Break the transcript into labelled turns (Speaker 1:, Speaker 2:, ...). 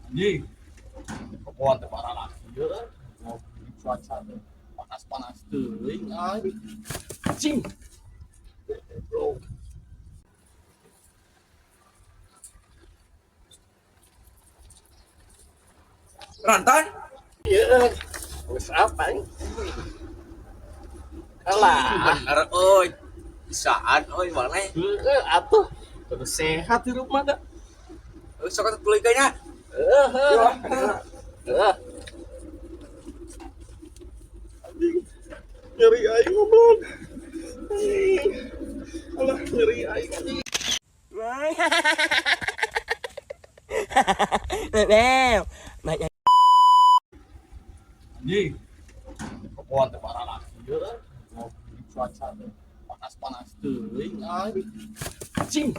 Speaker 1: Anjing. Kebon teh parah ieu. Cuaca teh panas-panas teuing aing. Anjing. Bro.
Speaker 2: Rantan?
Speaker 1: Iya, geus apa aing? Alah,
Speaker 2: Bener euy. Bisaan euy maneh.
Speaker 1: Heeh, atuh. Terus sehat di rumah dah.
Speaker 2: Euy sok atuh tuluy nya.
Speaker 1: Heeh. Heeh. Anjing. Nyeri aing goblok. Anjing. Alah, nyeri aing anjing.
Speaker 3: Nè.
Speaker 1: Anjing. Kebon teh parah ieu. Cuaca teh panas-panas teuing aing. Anjing.